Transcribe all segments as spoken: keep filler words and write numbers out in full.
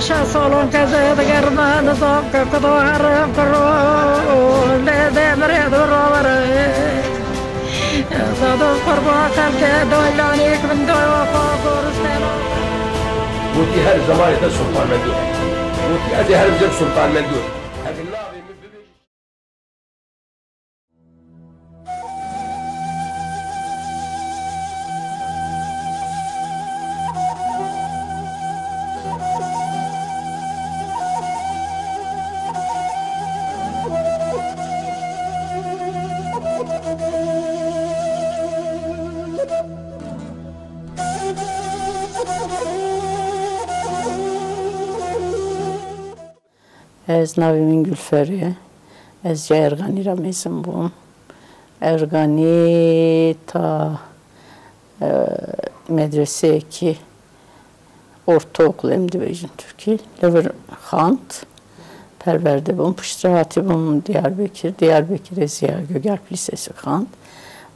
Şeş salon ke zêdiger me nizam ke kudo herim kiro lê dê mirê du rovere. Zado qurba xelke doylanik min doyo xo goristeno. Gotî her zemanê te Sultan Mendû. Gotî ez ê her bijem Sultan Mendû. Ev navê min bibêjî. Ez navê min Gulfer e. Ez ji Erganî re mezin bûm. Erganî ta, e, medreseyekî ortaokul em dibêjin Tirkî, li vir xwend, perwerde bûm. Piştre hatibûm Diyarbekir. Diyarbekirê Ziya Gökalp Lisesi xwend.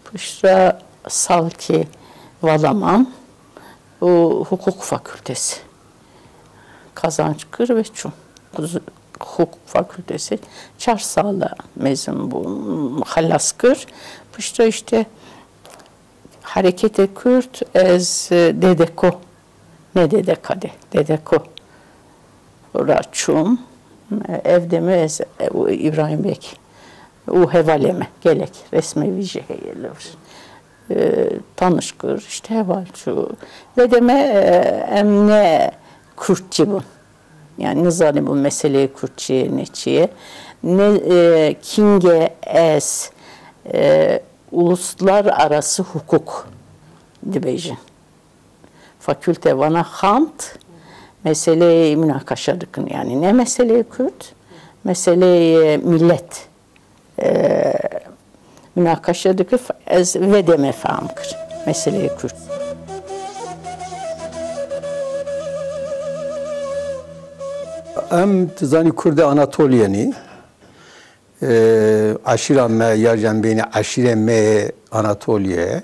Piştre salkê vala mam û hukuk fakültesi kazanç kir ve çûm. Hukuk fakültesi çar sala mezin bûm, xelas kir. Piştre işte hareketê Kurd ez, e, DDKO, ne DDKD, DDKO ra çûm. Ev demê ez, e, û Îbrahîm Beg û hevalê me gelek resmê wî jî heye li vir. E, tanış kir, işte heval çû. Ve demê, e, em ne Kurdçî bûn. Yani nizanîbûn meseleyê Kurdçî ne çi ye. Ne, e, kîngê ez, e, uluslararası hukuk dibêjin. Fakülte vana xwend, meseleyê münakaşa dikin. Yani ne meseleyê Kurd, meseleyê millet, e, münakaşa dikir. Ez ve demê fehm kir meseleyê Kurd. Em, tu zanî, Kurdê Anatoliyê nî. E, eşîra me ya jî em bênî eşîrê me yê Anatoliyê.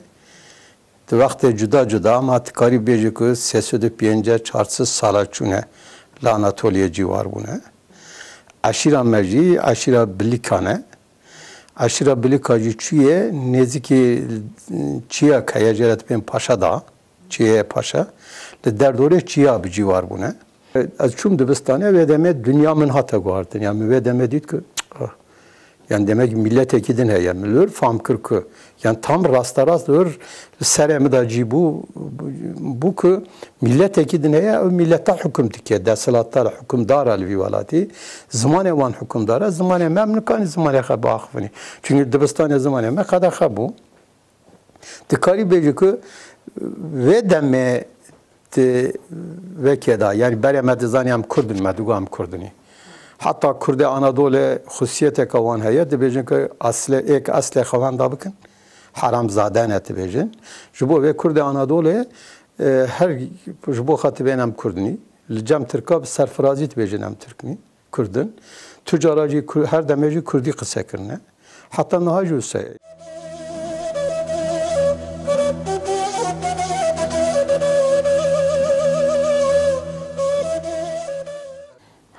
Di wextê cuda cuda, ma tu karî bêjî ku sê sed û pêncî çar sed sala çûne li Anatoliyê cîwar bûne. Eşîra me jî eşîra Bilikan e. Eşîra Bilika jî çûye nêzîkî Çiyek heye, jê re dibên Paşa Dax, Çiyê Paşa. Li derdorê Çiya bi cîwar bûne. Ez çûm dibistanê, vê demê dinya min hate guhartin. Ya min vê demê dît ku, ah, yani demek milletekî din heye. Min li wir fam kir ku, yani tam rasterast li wir li serê min de cî bû, bû ku milletekî din heye, ew milleta hukum dike, desthilatdar e, hukimdar e li vî welatî. Zimanê wan hukimdar e, zimanê me, em nikanî zimanê xwe biaxivînî. Çünkü dibistanê zimanê me qedexe bû. Dikarî bêjî ku vê demê di vekê de, yani berê me dizanî em Kurd in, me digot em Kurd in. Heta Kurdê Anadolê xusiyeteke wan heye, dibêjin ku eslê, êk eslê xwe wenda bikin, heramzade ne dibêjin. Ji bo vê Kurdê Anadolê, e, her ji bo xwe dibên em Kurd in. Li cem Tirka bi serfirazî dibêjin em Tirk in. Kurd in. Tu cara jî Kur-, her demê jî Kurdî qise kirine. Heta niha jî wisa ye.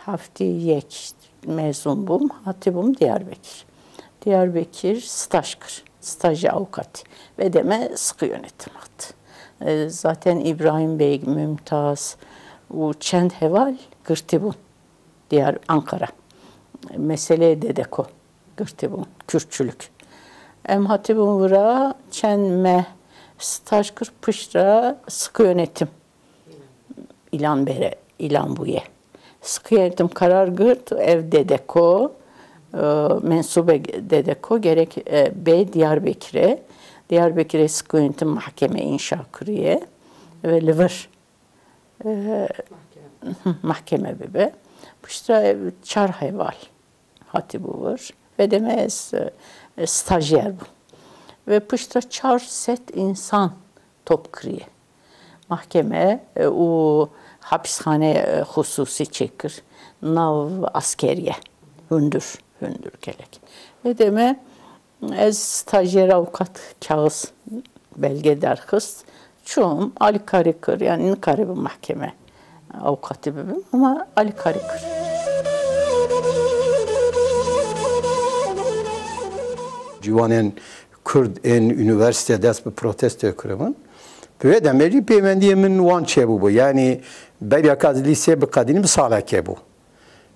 Heftê yek mezûn bûm, hatibûm Diyarbekir. Diyarbekir staj kir, stajê avukatî. Ve demê Sıkı Yönetim hat. E, zaten İbrahim Bey, Mümtaz û çend heval girtibûn. Diyar Ankara. Meseleyê DDKO girtibûn, Kürtçülük. Em hatibûn vira çend meh staj kir, piştre Sıkı Yönetim îlan bere, îlan bûye. Sıkı Yönetim karar girt, ev DDKO, e, mensûbê DDKO gerek, e, bê Diyarbekirê. Diyarbekirê Sıkı Yönetim mahkeme înşa kiriye ve li vir e, mahkeme bibe. Piştre çar heval hatibû vir. Ve demê ez, e, stajyer bûm. Ve piştre çar sed însan top kiriye. Mahkeme, e, û hapîsxane, e, xusûsî çêkir. Nav askeriye. Hundir, hundir gelek. Ve demê Ez stajyer avukat kağız belge derxist. Çûm, alîkarî kir, yani nikaribim mahkeme Avukatî bibim, ama alîkarî kir. Ciwanên Kurd ên unîversîte dest bi protestoyê kiribûn. Bi vê demê jî pêwendiyê min wan çêbûbû. Yanî beriya ka ez lîsê biqedînim saleke bû.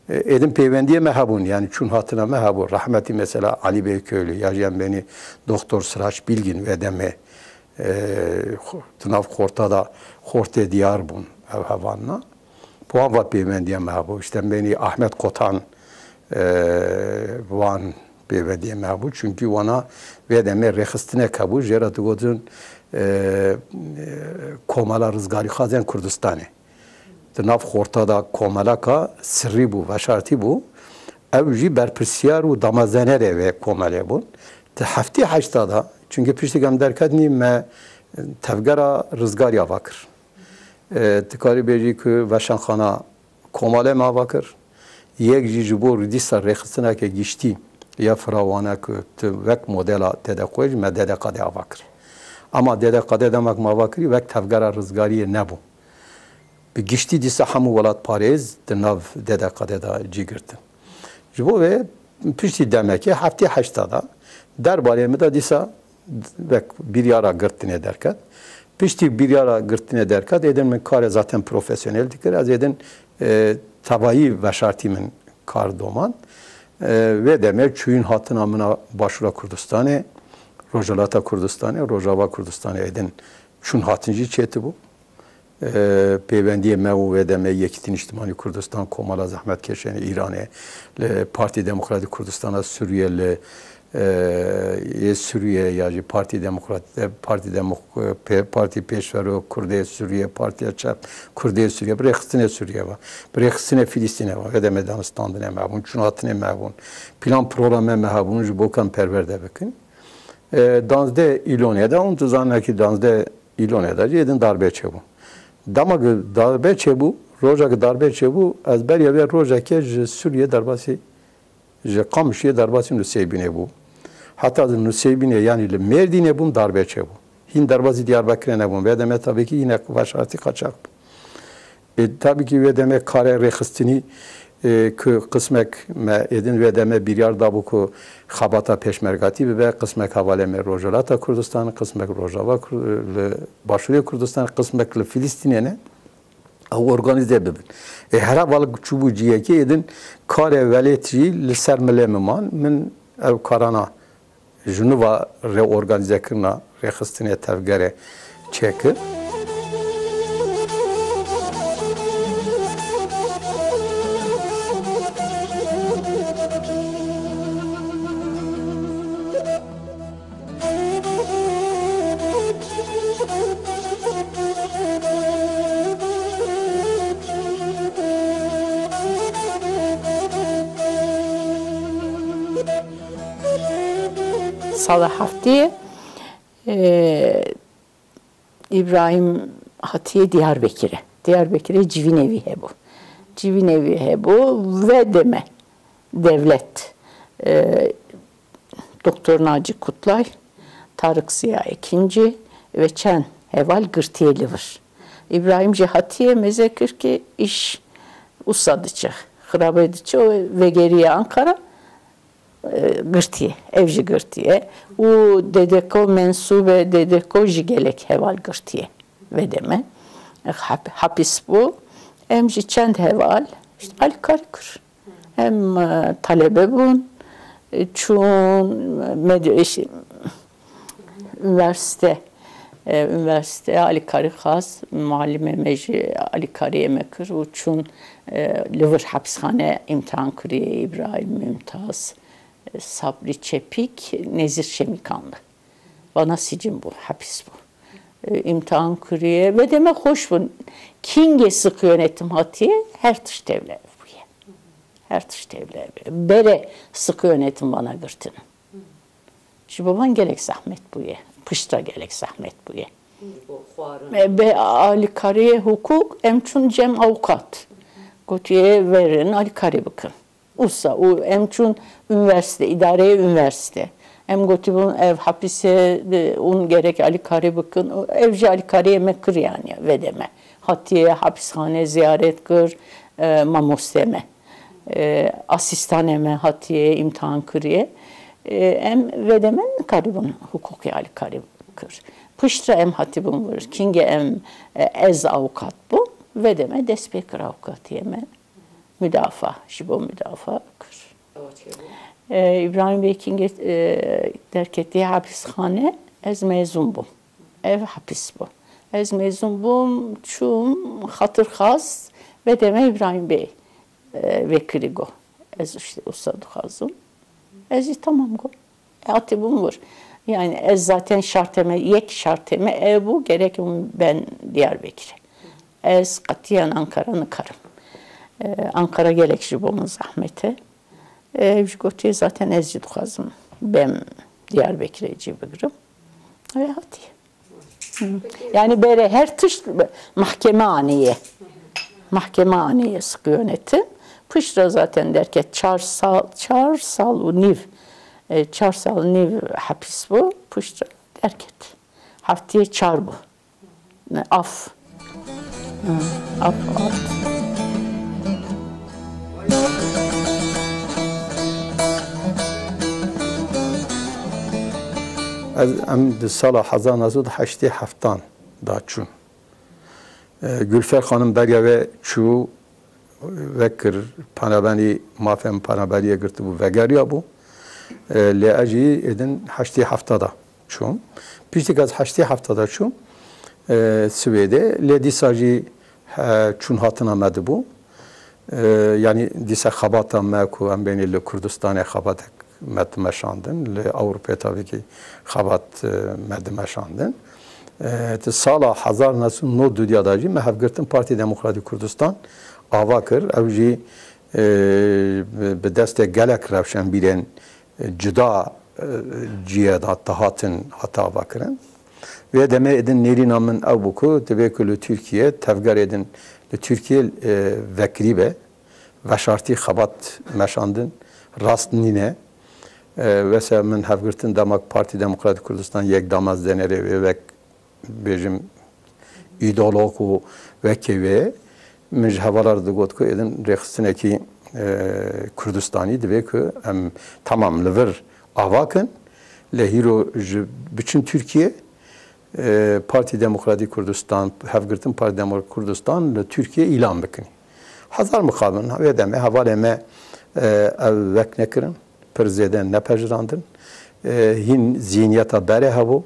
Êdin pêwendiyê me hebûn, yanî çûn hatina me hebû. Rehmetî mesela Elî Beyköylü ya jî em benî Doktor Sirac Bilgin vê demê, e, xo- di nav xorta de xortê diyar bûn ev hevalna. Bi wan ve pêwendiya me hebû. Îşte em benî Ahmet Kotan, e, wan pêwendiyê me hebû. Çunkî wana vê demê rêxistinek hebû. Jê re digotin, e, e, Komela Rizgarîxwazên Kurdistanê. Di nav xorta de komeleka sirrî bû, veşartî bû. Ew jî berpirsiyar û damazenerê vê komelê bûn. Di heftê heşta de, çunkî piştî em derketinî me tevgera rizgarî ava kir. E, dikarî bêjî ku veşanxana komelê me ava kir. Yek jî ji bo dîsa rêxistineke giştî ya firawane ku tu wek modela D D K jî me D D K D ava kir. Ama D D K D demek me ava kirî wek tevgera rizgariyê nebû. Bi giştî dîsa hemû welatparêz di nav D D K D de cî girtin. Ji bo vê piştî demekê heftê heşta de derbarê min de dîsa wek biryara girtinê derket. Piştî biryara girtinê derket, êdin min karê zaten profesyonel dikir. Ez êdin, e, tevayî veşartî min kar domand. E, vê demê çûyîn hatina min a Başûra Kurdistanê, Rojhilata Kurdistanê, Rojava Kurdistanê êdin çûn hatin jî çêtibû. E, pêwendiyê me û vê demê Yekîtî Niştimanî Kurdistan, Komela Zehmetkêşên Îranê, li Partî Demokratîk Kurdistana Sûriyê, li, e, yê Sûriyê ya jî Partî Demokrat, e, Partî Demok-, e, Pê-, Partî Pêşverû Kurdê Sûriyê, Partiya Çep Kurdê Sûriyê, bi rêxistinê Sûriyê ve, bi rêxistinê Filistînê ve, vê demê danistandinê me hebûn, çûnhatinê me hebûn, plan programê me hebûn ji bo ku em perwerde bikin. E, danzdeh Îlonê de, hûn dizanin ki danzdeh Îlonê de jî êdin darbe çêbû. Dema ku darbe çêbû, roja ku darbe çêbû, ez beriya vê rojekê ji Sûriyê derbasî, ji Qamişiyê derbasî Nuseybînê bûm. Heta di Nuseybînê, yanî li Mêrdînê bûm, darbe çêbû. Hîn derbasî Diyarbekirê nebûm. Vê demê tabii ki yine veşartî qaçax bû. E, tabii ki vê demê karê rêxistinî, e, ku qismek me êdin vê demê biryar dabû ku xebata pêşmergatî bibe, qismek hevalê me Rojhilata Kurdistan, qismek Rojava Kur-, li Başûrê Kurdistan, qismek li Filistînê ne, ew organîze bibin. E, her heval çûbû ciyekê êdin karê welêt jî li ser milê min man, min ev karana ji nû ve rêorganîzekirina rêxistinê tevgerê çêkir. Sala heftê, e, Îbrahîm hatiye Diyarbekirê. Diyarbekirê civînê wî hebû. Civînê wî hebû, vê demê dewlet, e, Doktor Naci Kutlay, Tarık Ziya Ekinci ve çend heval girtiye li vir. Îbrahîm jî hatiye mêze kir ki îş usa diçe, xirabe diçe û vegeriye Ankara, e, girtiye, ev jî girtiye. Û D D K mensûbê D D K jî gelek heval girtiye. Vê demê hap-, hapis bû. Em jî çend heval, işte, alîkarî kir. Em, e, talebe bûn, e, çûn med-, iş-, üniversite, e, üniversite alîkarî xwest, muallimê me jî alîkariyê me kir û çûn, e, li vir hapîsxane îmtihan kiriye Îbrahîm, Mümtaz, e, Sabrî Çepîk, Nezîr Şemîkanlı. Vana sicin bû, hapis bû. E, îmtihan kiriye. Vê demê xweş bûn. Kingê sıkı yönetim hatiye, her tişt tevle bûye. Her tişt tevle. Bere sıkı yönetim vana girtin. Ji bo van gelek zehmet bûye. Pişta gelek zehmet bûye. E, be alîkariyê hukuk, em çûn cem avukat. Gotiye verin alîkarî bikin. Usa û em çûn üniversite, îdareyê üniversite. Em gotibûn ev hapîse, e, hûn gerek alîkarî bikin. Ev jî alîkariyê me kir, yanî vê demê. hatiye hapîsxane ziyaret kir, e, mamoste me. E, asîstanê me hatiye îmtihan kiriye. E, em vê demê nikaribûn hiqûqê alîkarî kir. Piştre em hatibûn vir. Kîngê em, e, ez avukat bûm, vê demê dest pê kir avukatiyê me. Mudafa, ji bo mudafa kir. E, Îbrahîm Bey Kîngê, e, derketiye hapîsxane, ez mezûn bûm. Ev hapîs bû. Ez mezûn bûm, çûm, xatir xwest, vê demê Îbrahîm Bey, e, vekirî got. Ez işte wisa dixwazim. Ez jî tamam got. Hatibûm vir. Yani ez zaten şartê me, yek şartê me ev bû, gerek min ben Diyarbekir'e. Ez qetiyen Ankara nikarim. E, Ankara gelek ji bo min zehmet e. E, ji gotiye zaten ez jî dixwazim bem Diyarbekir'e cî bigirim. Ve hatî. Hı. Yani bere her tişt mahkeme aniye. Mahkeme aniye sık yönetim. Piştre zaten derket çar sal, çar sal û nîv. E, çar sal nîv hapis bû. Piştre derket. Haftiye çar bû. Ne, af. Hı, af, af. Ez, em di sala hezar neh sed û heştê heftan da çûn. E, Gülfer xanim beriya we çû, vekir, panabenî, mafên panaberiyê girtibû, vegeriyabû. E, lê ez jî êdin heştê hefta da çûm. Piştî ez heştê hefta da çûm, e, Swêdê, lê dîsa jî, e, çûn hatina me dibû. E, yanî dîsa xebata me ku em bênî li Kurdistanê xebatek me dimeşandin, li Ewropê tabii ki xebat, e, me dimeşandin. E, di sala hezar neh sed û nod û duya da jî me hevgirtin Partî Demokratîk Kurdistan ava kir. Ew jî, e, bi, bi destê gelek rewşenbîrên, e, cuda, e, ciyê de dihatin, hate avakirin. Vê demê êdin nêrîna min ew bû ku divê ku li Tirkiye tevgerê din li Tirkiye, e, vekirî be. Veşartî xebat meşandin rast nîne. E, wese min hevgirtin dema ku Partî Demokratîk Kurdistan yek damezdenerê wê wek bêjim îdeolog û wekî wê. Min ji hevala re digot ku êdin rêxistinekî, e, Kurdistanî divê ku em temam li vir ava kin. Lê hîro ji biçin Tirkiye, e, Partî Demokratîk Kurdistan, hevgirtin Partî Demokratîk Kurdistan li Tirkiye îlan bikin. Hezar mixabin, vê demê hevalê me, e, ev wek nekirin, pir zêde nepejirandin. E, hîn zîhniyeta berê hebû,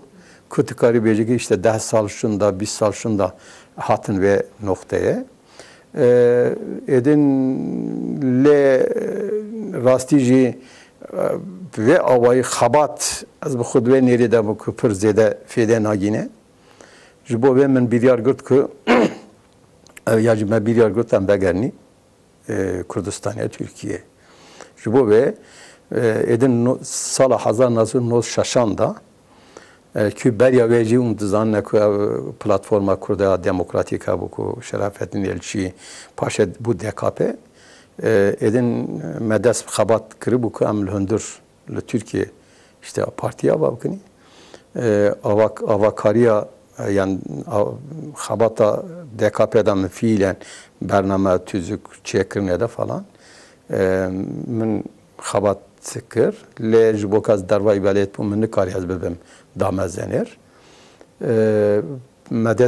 ku tu karî bêjî ki işte deh sal şunda, bîst sal şunda hatin vê noqteyê. E, êdin lê rastî jî, e, vê awayî xebat, ez bi xwe di wê nêrê de bû ku pir zêde fêde nagîne. Ji bo vê min biryar girt ku, ev ya jî me biryar girt em vegerin e, Kurdistanê, Tirkiye. Ji bo vê, e, êdin no-, sala hezar neh sed û nod şeşan da, e, ku beriya wê jî hûn dizanine ku ev platforma Kurda Demokratîk hebû ku Şerafettin Elçî paşê bû D K P, e, êdin me dest bi xebat kiribû ku em li hundir li Tirkiye işte partî ava bikinî. E, avak-, avakariya, e, yan a-, xebata D K P de min fiilen bername tüzük çêkirine de falan, e, min xebat kir. Lê ji bo ke ez dervayî welêt bûm, min nikarî ez bibim damezenêr. E, me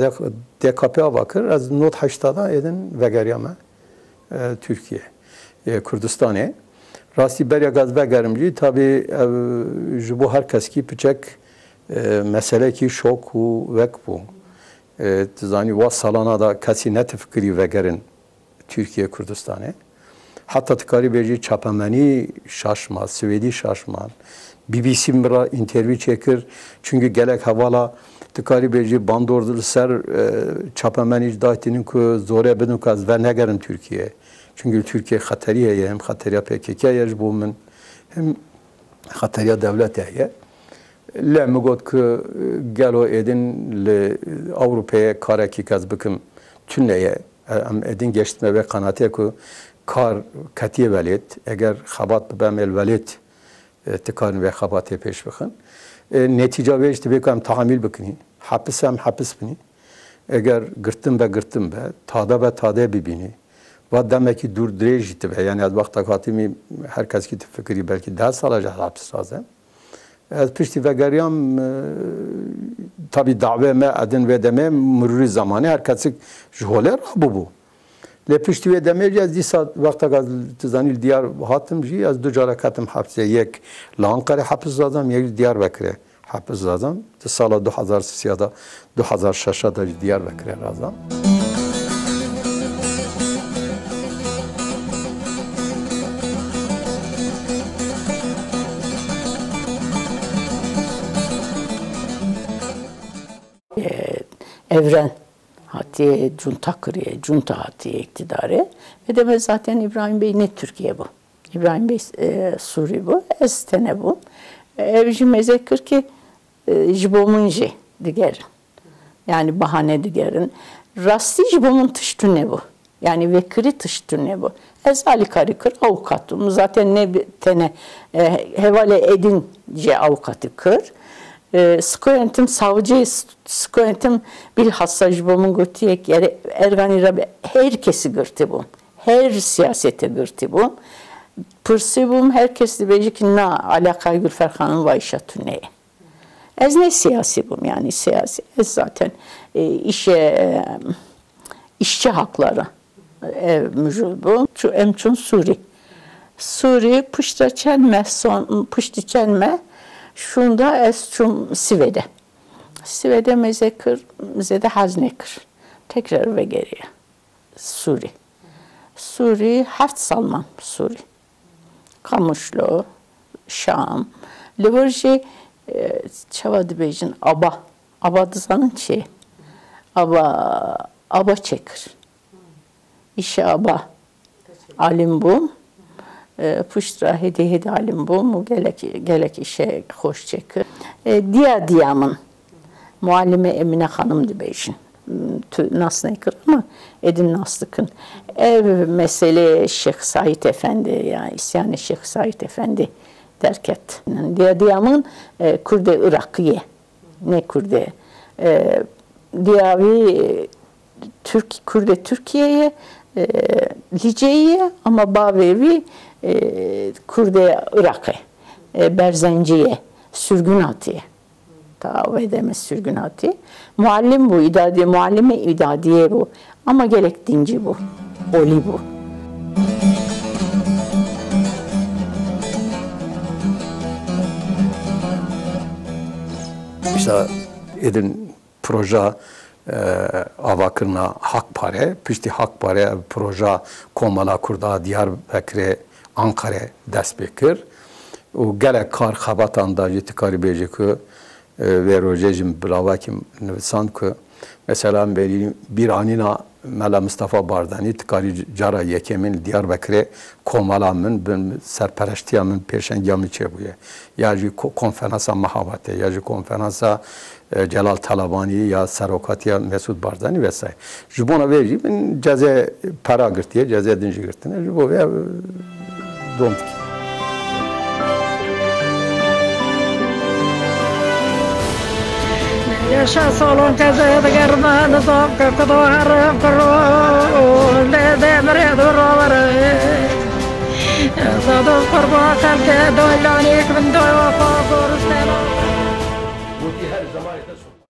D K P ava kir, ez nod heşta da êdin vegeriya me, e, Tirkiye, e, Kurdistanê. Rastî beriya ez vegerim jî, tabî ev ji bo her keskî piçek, e, meselekî şok û wek bû. E, tu zanî, wa salana da kesî nedifikirî vegerin Tirkiye, Kurdistanê. Heta dikarî bêjî çapemenî şaş ma, Swêdî şaş man. B B C min re întervîw çêkir. Çunkî gelek hevala dikarî bêjî bandor li ser, e, çapemenî ji daytînin ku zorê bidin ku ez venegerim Tirkiye. Çunkî li Tirkiye xeterî heye, hem xeteriya P K K ye ji bo min, hem xeteriya dewletê heye. Lê min got ku, e, gelo êdin li Ewropeyê karekî ez bikim tune ye. E, em êdin geştime vê qenatê ku kar ketiye welêt, eger xebat bibe em ê li welêt, e, dikarin vê xebatê pêş bixin. E, netîca vê jî divê ku em tehamîl bikinî. Hepis em hepis binî. Eger girtin be, girtin be, tade be, tade bibînî. Va demekî dûr dirêj jî dibe. Yanî ez wextek hatîmî her keskî tu fikirî belkî deh sala ji hepis razem. Ez piştî vegeriyam, e, tabî dawê me edin vê demê mirûrî zemanê her kesik ji holê rabûbû. Lê piştî wê demê jî ez dîsa wextek ez tu zanî li diyar hatim jî ez du cara ketim hepsê. Yek li Anqerê hepis razam, yek jî Diyarbekirê. Hepis zaten di sala du hezar sê de, du hezar şeş de ji Diyarbekirê razan. Ee, Evren hatiye cunta kiriye, cunta hatiye iktidarê. Ve deme zaten İbrahim Bey ne Türkiye bu. Îbrahîm Bey, e, Sûrî bû, ez tene bûm. Ev jî mêze kir ki, e, ji bo min jî digerin. Yani bahane digerin. Rastî ji bo min tişt tune bû. Yani vekirî tişt tune bû. Ez alîkarî kir, avukat bûm. Zaten ne bi-, tene, e, hevalê Edîn jî avukatî kir. E, sikoyentim savcı, s-, sikoyentim bilhassa ji bo min gotiye ki, yani Erganî re her kesî girtibûm. Her siyasete girtî bûm. Pirsî bûm, her kes dibêje ki na, alaqayê Gülfer Xanim va îşa tune ye. Ez ne siyasî bûm, yani siyasî. Ez zaten, e, işe, e, işçi hakları, e, mücül bûm. Çu-, em çûn Sûrî. Sûrî pişta çend me son, piştî çend me şûnda ez çûm Sivêde. Sivêde mêze kir, zêde hez nekir. Tekrar vegeriya. Sûrî. Sûrî heft sal mam Sûrî. Qamişlo, Şam. Li vir jî, e, çawa dibêjin, aba. Aba dizanin çi ye? Aba, aba çêkir. Îşe aba alim bûm. E, pişt re hêdî hêdî alim bûm û gelek, gelek îşe xweş çêkir. E, diya diya min. Muallime Emine Xanim dibêjin. Tu nas nekir ama êdî nas dikin. Ev meselê Şêx Saîd Efendi, ya îsyanê Şêx Saîd Efendi derket. Diya diya min, e, Kurdê Iraqî ye. Ne Kurdê. E, diya wî, e, Türk, Kurdê Tirkiyeyê ye, e, Liceyî ye ama bavê wî, e, Kurdê Iraqê, e, Berzencî ye, sürgün hatiye. Ta wê demê sürgün hatî. Muallim bû, îdadî, muallimê îdadiyê bû. Ama gelek dincî bû. Olî bû. Îşte êdin proja, e, avakirina Hakpare, piştî Hakpare ev proja Komela Kurda Diyarbekirê Anqerê dest pê kir û gelek kar xebatan da jî tu karî bêjî ku, e, vê rojê jî min bi lavekî nivisand ku mesela em bêrî bîranîna Mela Mistefa Barzanî tu karî cara yekemîn li Diyarbekirê komela min bi serpereştiya min pêşengiya min çêbûye. Ya jî ko-, konferansa Mehabatê, ya jî konferansa, e, Celal Talabanî ya serokatiya Mesûd Barzanî vesaire. Ji bona vê jî min cezê pera girtiye, cezê din jî girtine. Ji bo vê, e, dom dike. Yaşa salon keze digerme nizam ke kudo herim kiro lê demirê du ravere. Zado qurba xelke doylanik bin doy wafa goristela. Gotî her zemanê te